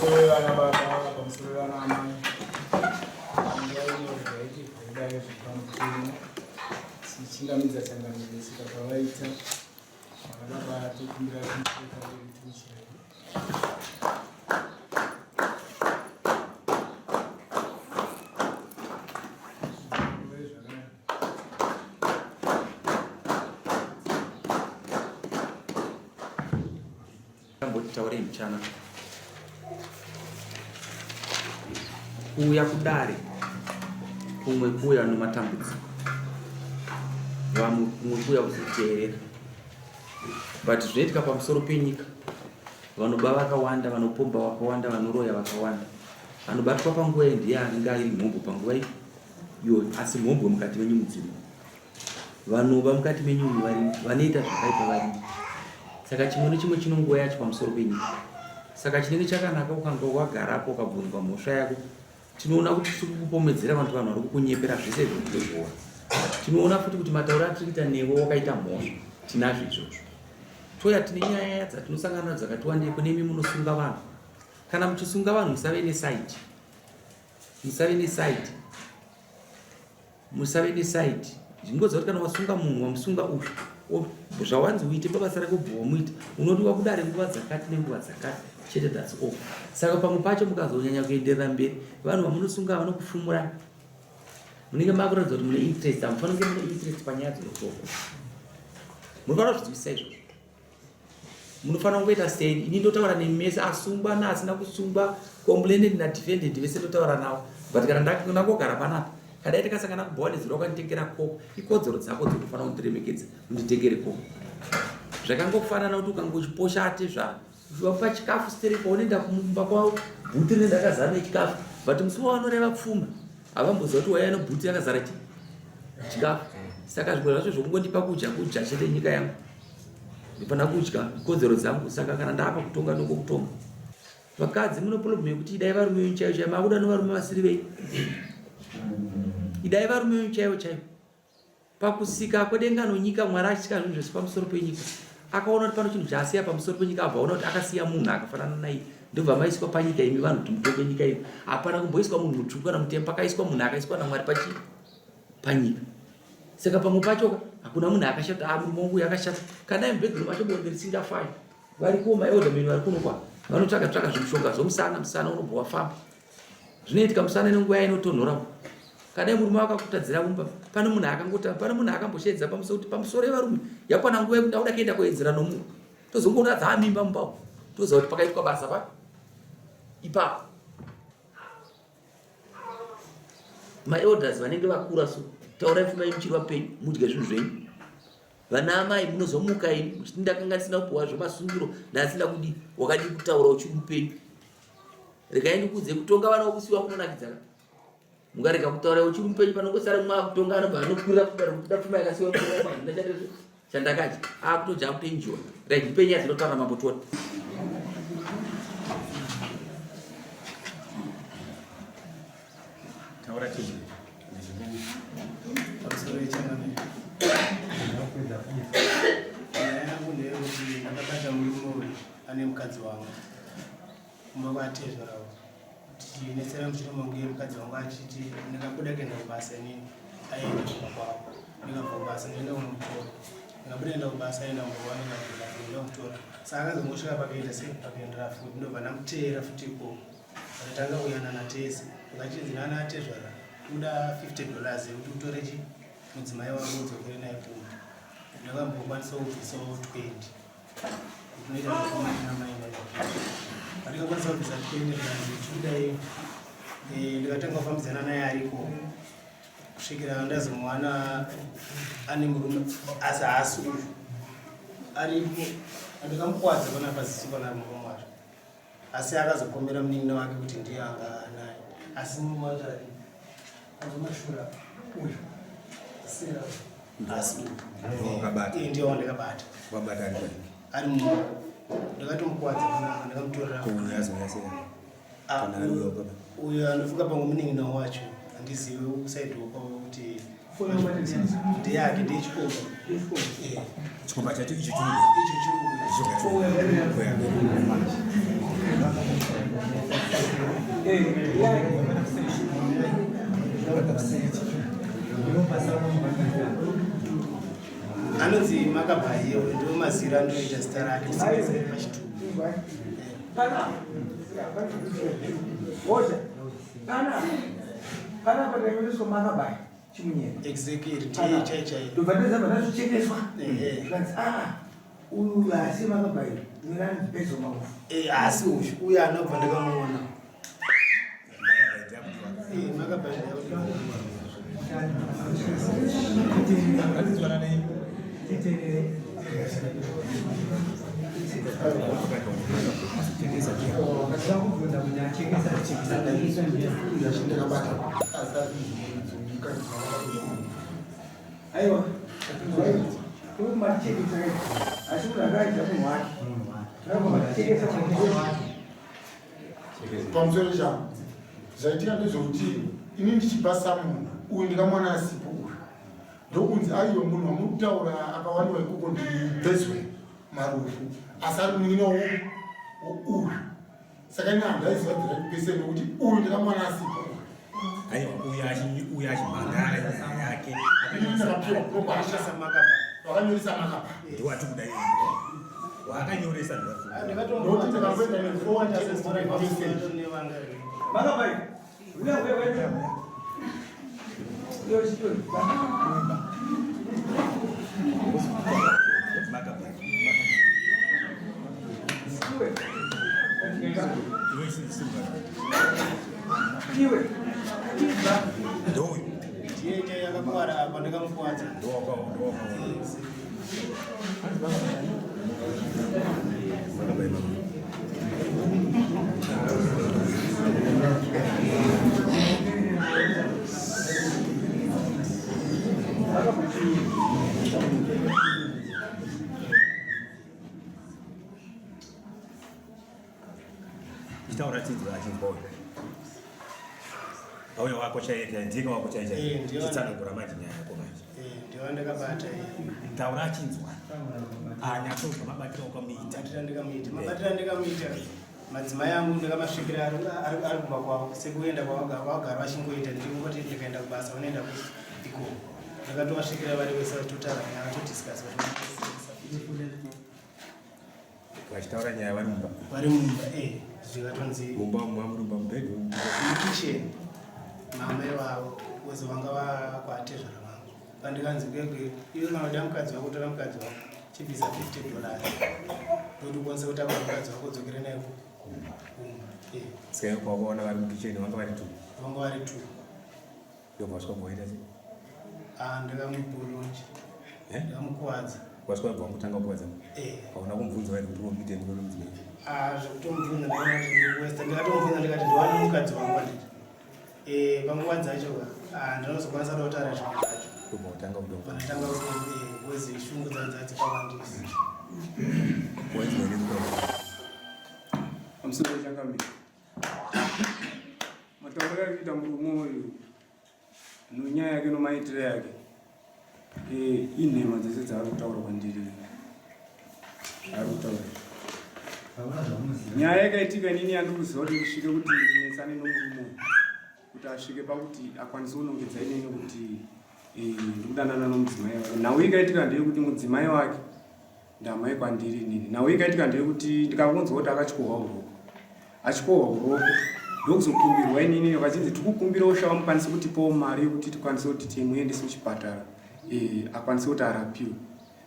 Pamusoro vana baba, pamusoro vana amai. Nguva ino regai kudai zvepamutemo. Tichingamidza changamire svika pavaita. Vana baba tokumbira kuti Tambotitaurei mchana kuuya kudare kumwe kuuya nomatambudziko vamwe kumwe kuuya kuzoteerera but zvinoitika pamusoro penyika vanoba vakawanda vanopomba vakawanda vanoroya vakawanda anobatwa panguva iyi ndiye anenge airi mhombwe panguva iyoyo asi mhombwe mukati menyu mudzirimo Vanoba mukati menyu umu varimo, vanoita zvakaipa varimo. Saka chimwe nechimwe chino nguva yacho pamusoro penyika. Saka chinenge chakanaka ukanga wagarapo ukabvunzwa mhosva yako, tinoona kuti tiri kukupomedzera vanhu vanhu vari kukunyepera zvese izvo tinozviona. Tinoona futi kuti matauro atiri kuita newe wakaita mhosva, tinazvo izvozvo. Toya tine nyaya dzatinosangana nadzo dzakati wandei kune imi munosunga vanhu. Kana muchisunga vanhu musave nesaidi. Musave nesaidi. Musave neside. Zvingoziva kuti kana wasunga munhu wamusunga uyu zvawanzi uite pabasa rako ubva wamuita unodiwa kudare nguva dzakati nenguva dzakati chete thats all. Saka pamwe pacho mukazonyanya kuenderera mberi vanhu vamunosunga vanokufumurai munenge makuratidza kuti mune interest hamufanira kunge mune interest panyaya dzinotongwa munofanira kuzvinzwisisa izvozvo munofanira kungoita seni ini ndotaura nemi mese asungwa naasina kusungwa complainant nadefendant vese ndotaura navo but kana ndangogara panapa kadai takasangana kubhowa nezuro wakanditengera koko ikodzero dzako dzinofanira kundiremekedza unditengere koko zvakangofanana kuti ukanga uchiposha atezvara uchivapa chikafu stereki paunoenda kumba kwavo bhuti rinenge rakazara nechikafu but musi wavanoreva pfuma havamboziva kuti waiva nebhuti yakazara chi chikafu saka zvimwe zvacho zvokungondipa kudya kudya chete nyika yangu ndinofanira kudya kodzero dzangu saka kana ndaapa kutonga ndongokutonga vakadzi mune problem yekuti idai varume venyu chaivo chaivo makuda nevarume vasiri venyu idai varume venyu chaivo chaivo Pakusika kwedenga nonyika, Mwari achisika zvinhu zvese pamusoro penyika, akaona kuti pano chinhu chaasiya pamusoro penyika, abva aona kuti akasiya munhu akafanana naiye. Ndobva maiswa panyika imi vanhu kuti mutonge nyika ino. Hapana kumboiswa munhu mutsvuku kana mutema, pakaiswa munhu akaiswa naMwari pachi panyika. Saka pamwe pacho hakuna munhu akashata, ah murume wangu uyu akashata. Kana dai mubedroom macho bonde risingafai. Variko maelderman vari kuno kwa vanotsvaga tsvaga zvimushonga zvomusana, musana unobva wafamba. Zvinoitika musana nenguva yainotonhora. Kana murume wakakutadzira mumba, pane munhu akangota, pane munhu akambosheedza pamusoro kuti pamusoro yevarume yakwana nguva yekuti ndakuda kuenda kuedzera nomunhu. Tozongoona dzaamimba mumba umu. Toziva kuti pakaitwa basa pa ipapo. Maelders vanenge vakura so, taurai pfuma yenyu muchiri vapenyu, mudye zvinhu zvenyu. Vana amai munozomuka imi muchiti ndakanga ndisina kupuwa zvemasungiro, ndasina kudii, wakadii kutaura uchiri mupenyu. Regai ndikuudze kutonga vana vokusiwa kunonakidza ka. Mukarega kutaura uchiri mupenyu panongosara mumwe akutonga anobva anokwirira pfuma rekuda pfuma yakasiwa pfuma chandakadya akutoja akutoenjoy. Right, ndipe nyaya dzinotaura mambo tione. Taura chii? Pamusoro yechangamire. Nyaya yangu ndeyekuti ndakabata murume uyu ane mukadzi wangu. Kumba kwatezvara uko. Tichinetsana mushure mokunge mukadzi wangu achiti ndikabuda kuenda kubasa inini aienda kumba kwavo. Ndikabva kubasa ndoenda kunomutora. Ndikabuda kuenda kubasa aienda kumba kwavo ndikabva kubasa ndoenda kumutora. Saka akazongosvika pakaita sei pakaendera futi ndobva ndamuteera futi ikoko. Takatanga kuyanana tese vakachinzi nana atezvara toda 50 dollars yekuti utore chi mudzimai wako udzokere naye kumba. Ndakambokwanisa kubvisawo 20 kunoita zvekumai namai pandikakwanisa kubvisa 20 ndikanzi chikudai eh, ndikatanga kufambidzana naye ariko kusvikira ndazomuwana ane murume asi haasi uyu aripo andikamukwadza panapa ziso pana murume wacho asi akazopomera munin'ina wake kuti ndiye anga anaye asi murume wacho ari azomashura uyu sera asi wakabata ndiye wandakabata wabata ari ari mu ndakatomukuwadza panapa ndakamutorera ah, uyo anofunga pamwe munin'ina wacho handizive usaidi kwavo kuti ndeyake ndeyechikomba eh. chikomba chacho icho icho chiri Anonzi Makabhayiwe, ndiwo maziro andoita zita rake kusingezere pachitupa. Panapa tainyoreswa Makabaya Chimunyeni. Exactly, ndiye chai chai. Ndobva ndazamba ndazvichekeswa. Zvikanzi ah uyu asi Makabaya mirani bezo makufu. Eh, asi uyu uyu anobva ndakamuona. Eh, Makabaya ndiyakudiwa. Aiwa. Matichekesa asi munhu akaita munhu wake. Matichekesa munhu wake. Pamusoro changu zvaitika ndezvekuti ini ndichibva samunhu uyu ndikamwana asipo uyu ndokunzi aiwa munhu wamuri kutaura akawaniwa ikoko ndibezwe marufu asi ari munin'ina uyu saka ini handaiziva the right person nekuti uyu ndikamwana asipo uyu. Aiwa, uyu achimhangara nyaya yake. Ini ndakapiwa kunokwasha vakanyoresa Makapa. Ndiwati kudai wakanyoresa ndiwati. Ndokuti ndakamboenda nefour person. Makabaya. Uya uya uya. Yo yo. Makapa. Iwe. Iwe simuka. Iwe. Ndouyu. Ndiye chai akakuwara apa ndakamukuwadza. Ndowaka. Makapa imama. Chitaura chinzwa achinzwa uyu. Auya wako chaiye chaiye, ndiye wako chaiye chaiye. Eh, ndiye. Chitsanangura manje nyaya yako manje. Eh, ndiwo ndakabata iye. Taura achinzwa. Anyatsozwa mabatiro wakamuita. Mabatiro andikamuita, mabatiro andikamuita madzimai angu ndakamasvikira ari kumba kwavo sekuenda kwavagara vachingoita ndingoti ndikaenda kubasa vanoenda ikoko. Ndakatovasvikira vari vese vachitotaura nyaya vatodiscuss. Vachitaura nyaya vari mumba. Vari mumba, eh, zvikatonzi Mumba mamuri mumba mubedroom. Mukitchen mama ivavo weze vanga vakwatezvara vangu pandikanzi kwekwe iwe kana uda mukadzi wako tora mukadzi wako chibvisa $50 ndokuti ukwanise kutakura mukadzi wako udzokere naye kumba. Eh. Saka ivo pawakaona vari mukitchen vanga vari two. Vanga vari two. Ndobva wasvika kuvaita sei? Ah, ndakamubulonja. Eh? Ndakamukuwadza. Wasvika kubva wangotanga kukuwadza? Eh. Hauna kumubvunza waiti kuti uri kuita mudzimai? Ah, zvekutomubvunza ndakaona kuti ndikuwesta. Ndakatomubvunza ndikati ndiwane mukadzi wangu anditi. Eh, panguva dzacho ka, ah, ndinozokwanisa kuda kutaura zvinhu zvacho. Ndobva watanga kuda. Pandatanga kuzi shungu dzacho dzadzikawandisa. Wainzwa here kutaura? Pamusoro changamire. Matauriro ari kuita murume uyu nonyaya yake nomaitiro yake inhema dzese dzaari kutaura kwandiri. Ari kutaura. Nyaya yakaitika inini yandiri kuziva kuti ndisvike kuti ndinetsane nomurume uyu kuti asvike pakuti akwanise kunongedza inini kuti ndikudanana nomudzimai wake. Nhau ikaitika ndeyekuti mudzimai wake ndamai kwandiri inini. Nhau ikaitika ndeyekuti ndikakunzwa kuti akatyohwa uroko. Atyohwa uroko ndokuzokumbirwa inini vachinzi tikukumbirawo shawa mukwanise kutipawo mari yekuti tikwanise kuti timuendese kuchipatara akwanise kuti arapiwe.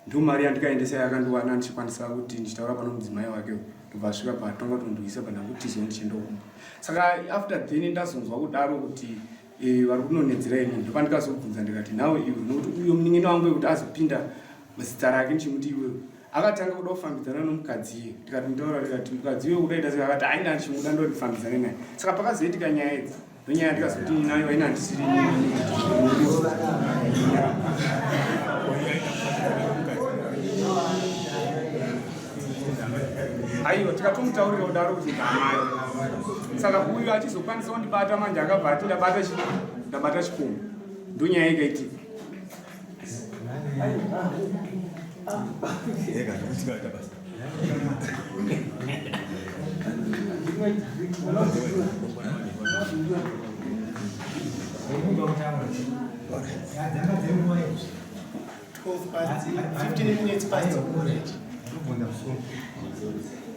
Ndiyo mari yandikaendesa yakandiwana ndichikwanisa kuti ndichitaura pano mudzimai wake ndobva asvika patonga kutondiyisa pandakutizwa ndichienda kumba. Saka after then ndazonzwa kudaro kuti vari kunonedzera inini ndopandikazobvunza ndikati nawe iwe nokuti uyo munin'ina wangu wekuti azopinda zita rake ndichimuti iwewe akatanga kuda kufambidzana nomukadzi iye ndikati mutaura ndikati mukadzi iwe kudaita sei akati aina ndichimuda ndondifambidzane naye. Saka pakazoitika nyaya idzi ndonyaya ndikazoti nayo aina handisiri inini. Aiwa tikatomutaurira kudaro kuti ndamai. Saka uyu achizokwanisa kundibata manje akabva ati ndabata chikomba. Ndonyaya ikaitika. Ega, ndikutika basa.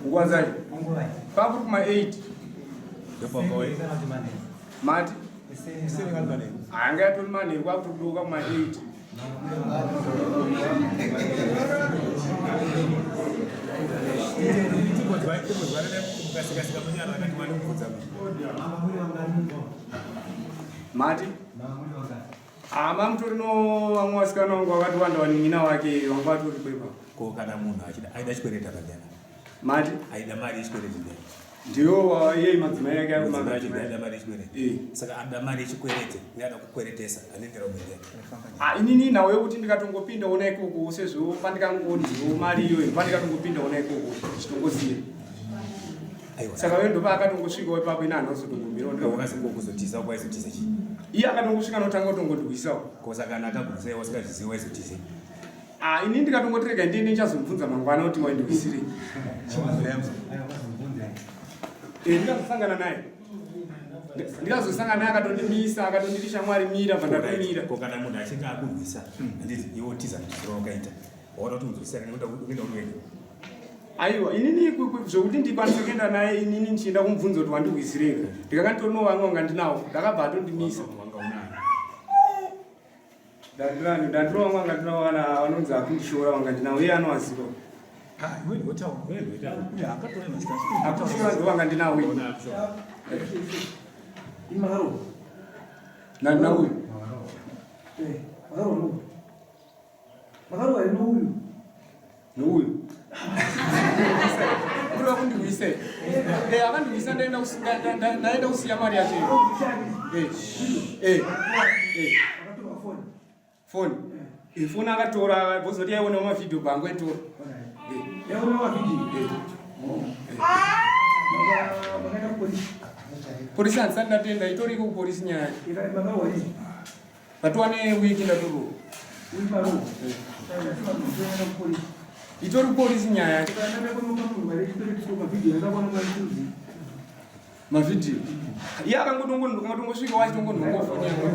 Nguva dzacho pakuri kuma 8 mati anga yatori manheru kwakutodoka kuma 8. Mati hama mutori no vamwe vasikana vangu vakati wanda vanin'ina wake vanga vatori kwepa. Ko kana munhu achida aida chikwereti akadana mati aida mari yechikwereti ndiani? Ndiyo iye madzimai ake ari Madzimai acho ndiye aida mari yechikwereti. Saka ada mari yechikwereti uye ada kukweretesa anoendera umwe ndiani? Ah, inini nhau yekuti ndikatongopinda ona ikoko sezvo pandikangonziwo mari iyoyo pandikatongopinda ona ikoko chitongoziva. Aiwa. Saka uyo ndopa akatongosvikawo ipapo ini handina kuzotongomirawo ndika- Wakazokuzotiza waizotiza chii? Iye akatongosvika notanga kutongondwisawo. Ko saka kana akagwisa iwe usingazvizivi waizotiza? Ah, ini ndikatongoti rega ndiende ndichazomubvunza mangwana kuti waindikwisirei. Eh, ndikazosangana naye. Ndikazosangana naye akatondimisa, akatonditi shamwari mira, bva ndatomira. Ko kana munhu achinge akurwisa, handiti iwe wotiza mutiziro wakaita. Waona kuti unzwisisa kana unoda kuenda uri wega. Aiwa, inini zvekuti ndikwanise kuenda naye inini ndichienda kumubvunza kuti wandihwisirei. Ndikanga nditori nevamwe vanga ndinawo, ndakabva atondimisa. Wanga unayo. Ndandirani, ndandiro vamwe vanga ndinawo vana vanonzi akundishora vanga ndinawo, iye anovaziva. Akushora ndo vanga ndinawo ini. Ndandina uyu. Makarohwa nouyu. Nouyu. Kureva kundiwise. Eh, akandiwisa ndaenda ndaenda kusiya mari yacho. Eh. Eh. Eh. Foni. Eh, foni akatora bozoti yaiona mavideo bangu aitora. Eh. Yaiona mavideo. Eh. Polisi handisati ndatenda itoriko kupolisi nyaya. Vatova newiki ndatorohwa. Itori kupolisi nyaya yacho. Mavhidhiyo. Iye akangotongosvika wachitongonhonga foni yangu.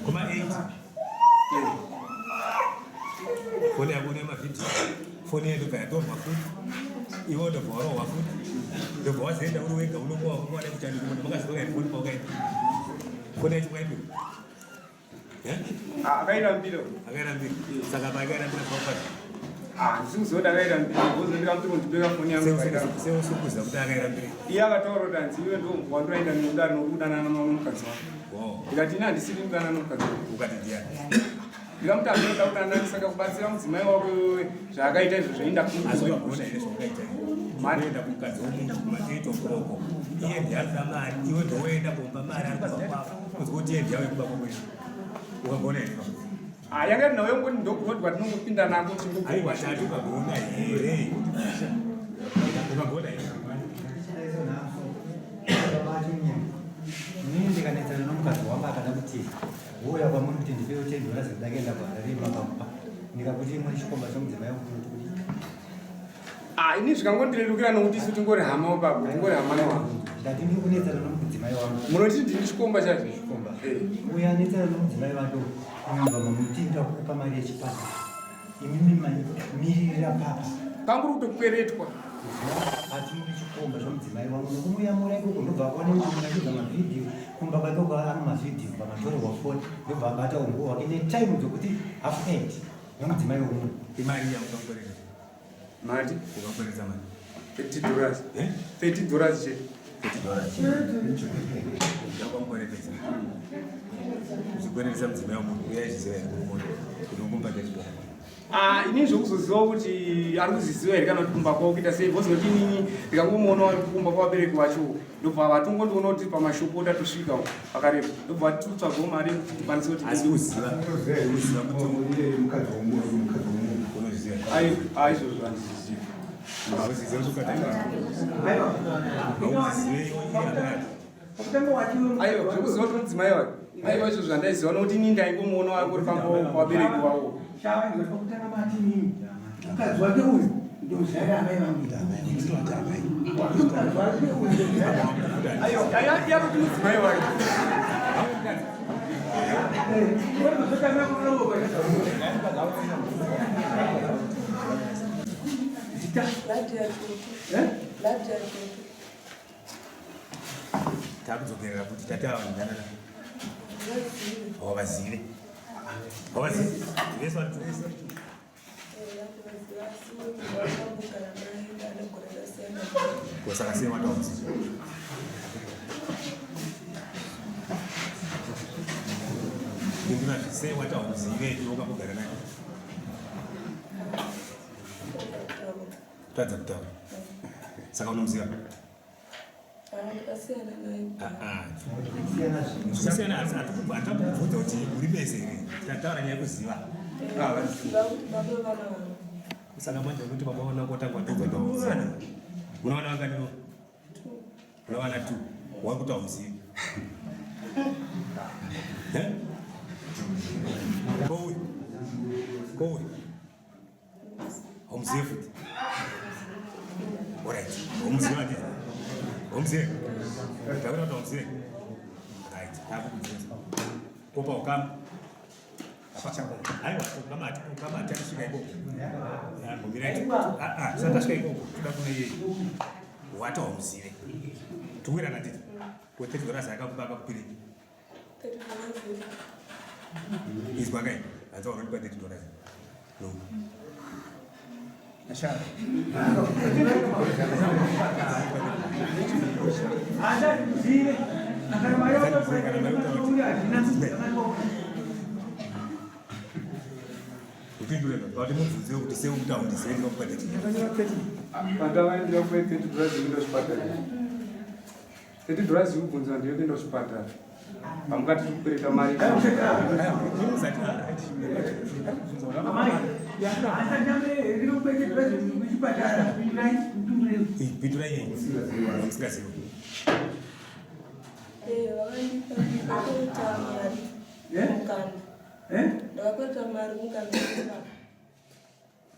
Kuma 8. Foni yako ine mavhidhiyo. Foni yedu ndobva yatorwa futi. Iwe ndobva warohwa futi. Ndobva wazoenda uri wega unongowa wada kuti andikuona makazotora here foni pawakaenda. Foni yacho kwaipiwa. Eh? Ah, akairambira. Akairambira. Saka paakairambira paupati. Ah, handisi kuziva kuti akairambira. Because ndikamuti kundibeka foni yangu. Sei usikuziva kuti akairambira? Iye akataura kuti hanzi iwe ndo wandoenda nekudaro nokudanana nomukadzi wangu. Ndikati ini handisiri kudanana nomukadzi wangu. Ukati ndiani? Ndikamuti handinoda kudanana saka kubatsira mudzimai wako iwewe zvaakaita izvo zvainda Asi ukagona here zvaukaita? Mari enda kumukadzi womuntu kuma 8 o'clock. Iye ndiye anoda mari, iwe ndowoenda kumba mari ari kumba kwako. Kunzwa kuti iye ndiye auye kumba kwako. Ukagona here? Ah, yanga iri nhau yongoti ndokurodi kwatinongopinda nako tingo. Aiwa tati ukagona here? Ukagona here? Inini ndikanetsana nomukadzi wangu akada kuti wouya kwamuri kuti ndipewo ten dollars ndida kuenda kuHarare makamupa ndikakuti muri chikomba chomudzimai wangu munoti kudii? Ah, ini zvikangondirerukira nokuti isu tingori hama ipapo, tingori hama nohama. Ndati ndiri kunetsana nomudzimai wangu. Munoti ndini chikomba chacho? Chikomba. Uyo anetsana nomudzimai wake unyumba mamuti ndoda kukupa mari yechipatara. Imimi miririra papa. Panguri kutokweretwa. Ati muri chikomba chomudzimai wangu nokumuyamura ikoko ndobva akone munakidza mavhidhiyo kumba kwake uko ano mavhidhiyo pamatorerwa foni ndobva abata unguwo wake netaimu dzokuti half eight nomudzimai womunhu. Imari yamukamukwereta. Mati? Ukakweretsa mari. 30 dollars. Eh? 30 dollars chete. 30 dollars. Yakamukweretesa. Uchikweretesa mudzimai womunhu uye achiziva here murume kuti unomupa 30 dollars. Ah, ini zvekuzoziva kuti ari kuzviziva here kana kuti kumba kwavo kuita sei because nokuti inini ndikangomuona ari kumba kwavabereki vacho ndobva vatongondiona kuti pamashopo tatosvika pakareba ndobva vatitsvagawo mari yekuti tikwanise kuti Asi kuziva kuziva kuti mukadzi womunhu mukadzi womunhu unozviziva. Ai, izvozvo handizvizivi. Unozviziva kuti ukatanga. Hauzive iwe akadai. Aiwa, zvekuziva kuti mudzimai wake aiwa izvozvo handaiziva nokuti inini ndaingomuona angori pamba pavabereki vavo. Chavanzwa pakutanga mati nini mukadzi wake uyu ndozvara amai vangu. Mukadzi wake uyu ndozvara. Ayo, yakuti mudzimai wake. Zita. Takudzokerera kuti tati ava vanhu havazive. Havazive. Vese vari Saka sei wataudzi? Pindura sei watauzive iwe wakambogara naye? Tadza kutaura. Saka unomuziva? Kusiyana hatakubvunza kuti uri bese here, tataura nyaya yekuziva. Saka manje kuti baba vana kotanga watodza vana. Una vana vangani? Una vana 2. Wakuti hauzivi. Eh? Kouyu. Kouyu. Haumuzivi futi. Alright. Haumuzivi handiti? Haumuzivi? Taura kuti haumuzivi. Right. Takukubvunza. Kopa ukama. Aiwa, ukama ukama hatisvika ikoko. Mbomirai. Ah ah, tisati tasvika ikoko. Toda kune iye. Wati haumuzive. Tuwirana handiti? Ko 30 dollars akakupa akakupirei? Izwa kai. Hanzi wakandipa 30 dollars. No. Upindure kuti mubvunze kuti sei ukuti haundizive ndinokupa 30. Pandavaendera kupa 30 dollars kuenda kuchipatara. 30 dollars yekubvunzwa ndiyo kuenda kuchipatara. Pamukati tiri kukwereta mari. Pindurai yenyu. Musingazivi. Vakandikwereta mari mukanda. Ndakakwereta mari mukanda.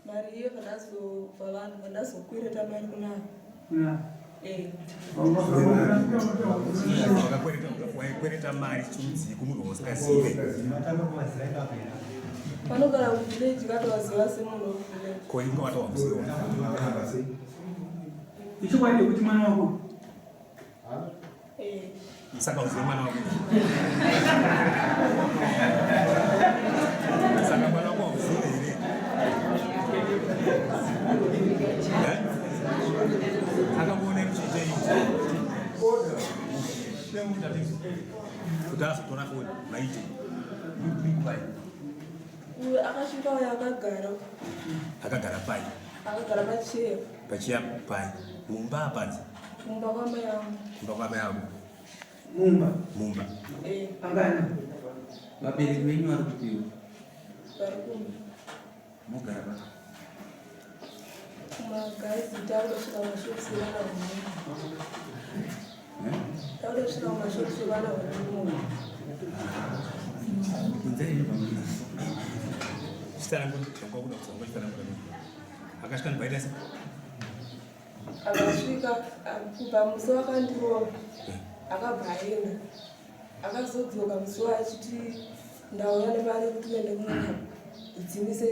Mari iyo pandazobva vanhu pandazokwereta mari kuna Waikwereta mari chiudzii kumunhu wausingazive? Vanogara kuvillage vatovaziva semunhu wekuvillage. Ko inga watowamuziva. Ichokwadi yekuti mwana wako Saka uzive mwana wako. Saka mwana wako hauzive here? Eh? Akakuona muchiitei? Kuti azotora foni maite. Uyu akasvika uyo akagara. Akagara pai? Akagara pacheya. Pacheya pai? Mumba panze? Mumba kwamai vangu. Mumba kwamai vangu. Mumba. Mumba. Eh. Angana. Vabereki venyu vari kupiwa? Vari kumba. Mogara pa? Kumagazi takusvika mashops evana homwe. Takusvika mashops evana homwe. Kunzai pamwe. Chitarango ndakwakuda kuzongo chitarango. Akasvika ndibhaita sei? Akasvika kubva musi wakandirova akabva aenda. Akazodzoka musi waachiti ndauya nemari yekuti uende kumukaba udzimise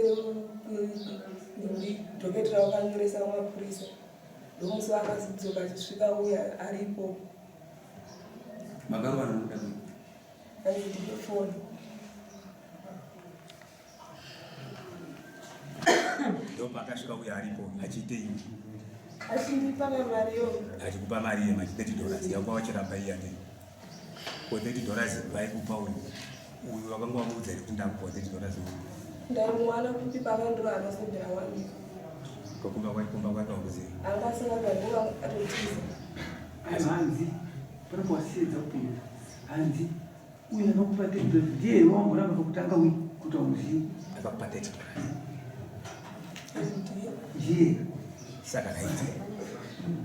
nhumbi dhoketera wakanyoresa kumapurisa. Ndomusi waakazodzoka achisvika uya ari ikoko. Makarovana nokuda kwei? Hanzi ndipe foni. Ndopaakasvika uya aripo achiitei? Achindipa mari yo. Achikupa mari yema 30 dollars yakupa wachiramba iya ndi. Ko 30 dollars vaikupa uyu. Uyu wakanga wamuudza here kuti ndakupa 30 dollars uyu? Ndaimuwana kupi pakandiro anozobvira wanika. Kokumba kwake kumba kwake wakuziva. Anga asingagari atotiza. Hanzi panopa wasiedza kupindura. Hanzi uyu anokupa 30 dollars ndiye wamboramba pakutanga uyu kuti wamuzive. Akakupa 30 dollars. Ndiye. Saka kaite.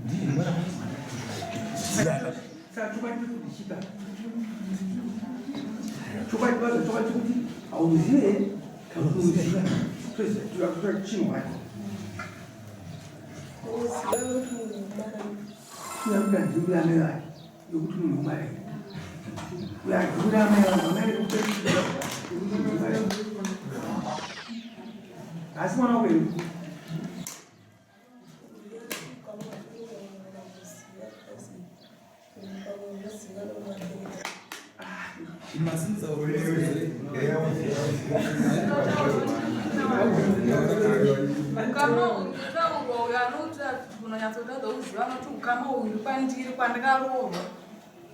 Ndiye mwana. Ndiye. Saka chokwadi chekuti chika. Chokwadi bazo chokwadi chekuti hauzive here? Takuziva toziva kuti chinhu wacho. Unoziva kuti munhu wekumaraini. Uya kuti amai vake yokuti munhu wekumaraini. Uya kuti amai vake amai vake kuti munhu wekumaraini. Asi mwana wako here? Ukama uri kutaurwa uyo anoti unonyatsotadza kuziva anoti ukama uri kwandiri kwandakaroorwa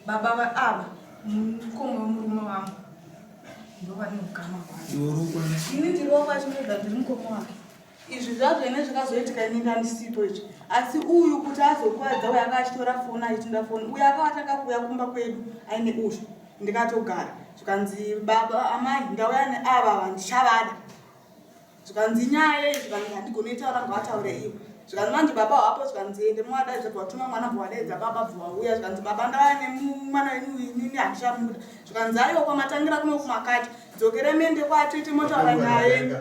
baba ava mukoma wemurume wangu ndovane ukama hwacho ini ndiri wakwachimedza ndiri mukoma wake Izvi zvazvene zvakazoitika ini ndandisipo izvi asi uyu kuti azokwadza uyu anga achitora foni achitinda foni uyu akawatanga kuuya kumba kwedu aine uyu ndikatogara zvikanzi baba amai ndauya neava ava ndichavada zvikanzi nyaya yei zvikanzi handigone itaura ngavataure ivo zvikanzi manje baba wapo zvikanzi ende muvadaidza bva watuma mwana bva wadaidza baba bva wauya zvikanzi baba ndauya nemwana wenyu inini handichamuda zvikanzi aiwa kwamatangira kuno kumakati dzokere mende kwatete motaura nyaya yenyu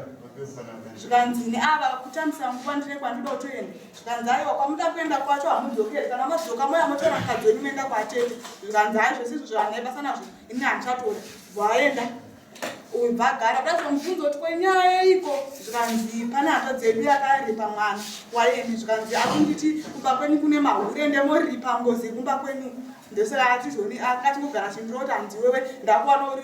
zvikanzi neava kutambisa nguva ndine kwandinoda kutoenda zvikanzi aiwa kwamuda kuenda kwacho hamudzokeri kana madzoka moya motora mukadzi wenyu moenda kwatete zvikanzi hai zvese izvo zvaanai basa nazvo ini handichatora bvaenda uyu bvagara ndazomubvunza kuti kwenyaya yeiko zvikanzi pane hanzvadzi yedu yakaripa mwana waeni zvikanzi akunditi kumba kwenyu kune mahure ndemoripa ngozi kumba kwenyu ndosaka atizoni akachingogara chindiro kuti hanzi wewe ndakuwana uri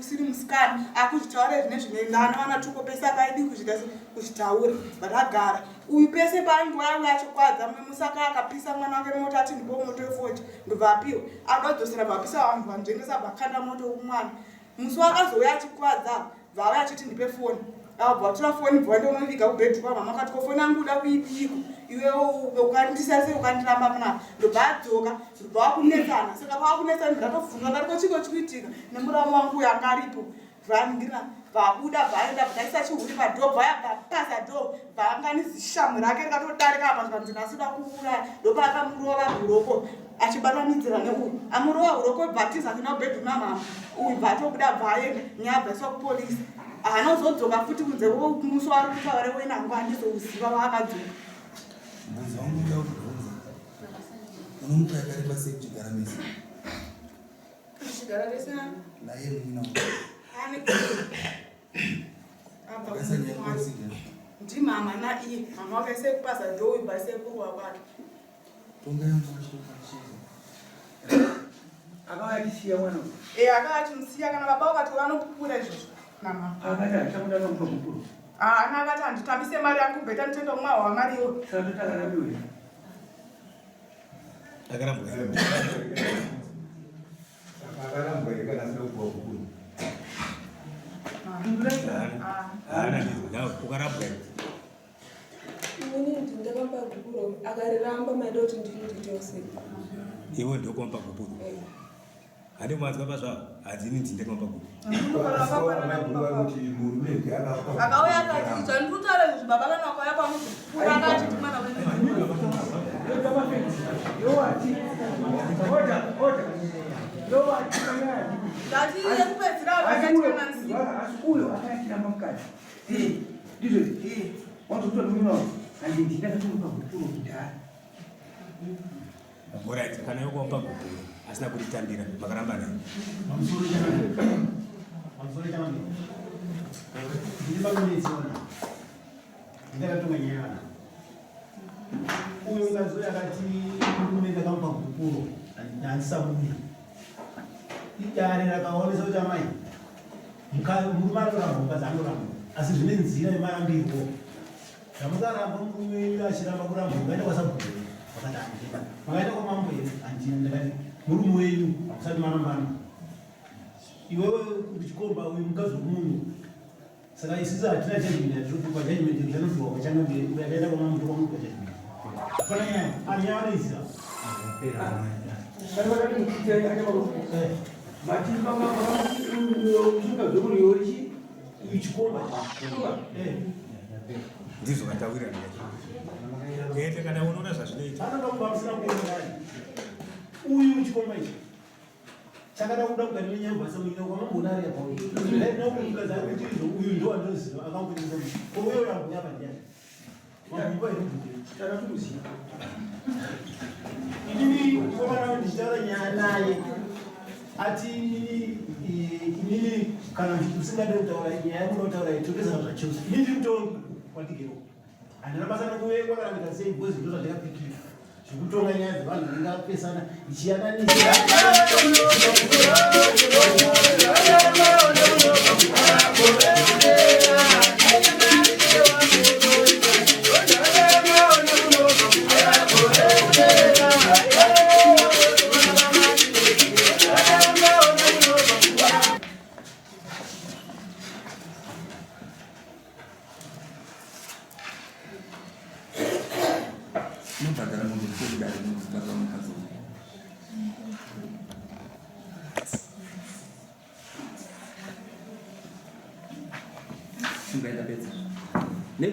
usiri musikana akuzvitaura zvine zvine ngana vana tuko pese apaidi kuzvita kuzvitaura but agara uyu pese paainge waiuya achikwadza musaka akapisa mwana wake moto ati ndipo moto wefoji ndobva apiwa adodzosera bvapisa vanhu vanzvengesa bvakanda moto kumwana musi wakazouya achikwadza bvauya achiti ndipe foni abva watora foni bva waenda unoviga kubhedhu kwamama akati ko foni yangu uda kuidiiko iwe ukandisase ukandiramba muna ndobva adzoka ndobva wakunetsana saka pawakunetsana ndatofunga ndati ko chiko chikuitika nemuramu wangu uyo anga aripo bvaningira bvabuda bvaenda bvaisa chihuri padhoo bvaya bvapaza dhoo bvaanganizishamu rake rikatodarika apa zvikanzi nhasi uda kuuraya ndopaakamurova huroko achibatanidzira neuyu amurova huroko bvatiza kuenda kubhedhu namama uyu bvatobuda bvaenda nyaya bvaiswa kupolisi haana kuzodzoka futi kunze musi waari kutaura wenangu handizouziva waakadzoka mubvunzo wangu uda kutibvunza unomuka yakareba sei kuchigara mese tichigara tese naye muina ndimama naiye mama wake sekupaza dhoo uyu baisekuru wakwake Akauya achisiya mwana uyu. e akauya achimusiya kana baba vakati vanopupura izvozvo namama Akati handichamuda kamupa gupuro. haana akati handitambise mari yangu bheta nditenda umwe wamari iwo Saka toti akarambiwa here? Akarambwa here? Akarambwa here kana asina kupuwa gupuro? Haana ndizvo. Nawe ukarambwa here? Inini ndakapa gupuro akariramba maida kuti ndini ndiite sei. Iwe ndokuwampa gupuro. Handi manzwa pazvavo hanzi ini ndindakampa gupuro. Akauya akati idzo ndikutaura izvi baba kana wakauya pamuzopupura akachiti mwana wenyu ndati yekupedzira akaitikana nsiku Asi uyo akayachiramba mukadzi. Ndizvo wazotora murume wako. Handi ndakatomupa gupuro kudhara. Alright, kana iwe kuwampa gupuro asina kuritambira makaramba naye. Pamusoro chamamiro. Ndiri pakunetsona. Ndakatonga nyaya yana. Uyo mukadzi uyo akati murume ndakamupa gupuro handisamuda. Idare rakaonesa kuti amai murume anoramba mukadzi anoramba asi zvine nzira yemarambirwo. Zvamukaramba murume wenyu achiramba kuramba mukaenda kwasabhuku here? Vakati handina. Makaenda kwamambo here? Handina. Ndakati murume wenyu hamusati marambana. Iwewe uri chikomba uyu mukadzi wemunhu. Saka isusu hatina judgment yatinopiwa judgment yanopiwa kwachangamire uyo akaenda kwamambo ndokwanopiwa judgment. Pana nyaya, ah nyaya vanoiziva. Kana vakati mati mukadzi wekuriyo chi Uyu chikomba. Eh. Ndizvo vataurirana kacho. Ende kana unoona zvazvinoita. Anoda kuba musina kuona. Uyu chikomba ichi. Chakada kuda kugara nenyamba semunyika kwamambona ari apa uyu. Dai ndinokumukadzi ari kuti izvo uyu ndo wandinoziva akamupindisa kuti ko uyo uyo apa ndiani? Mambo here mubvunzo. Kana kumuziva. Inini mukomana wangu ndichitaura nyaya naye ati inini inini kana usingade kutaura nyaya yako unotaura topesana zvachose. Inini ndiri mutongi kwatigero. Handina basa nekuvengwa kana kuita sei because ndozvandakapikira zvekutonga nyaya dzevanhu vanenge vapesana ndichiyananisa. Unobhadhara mombe dzekudare munozibhadhara mukadzi uyu.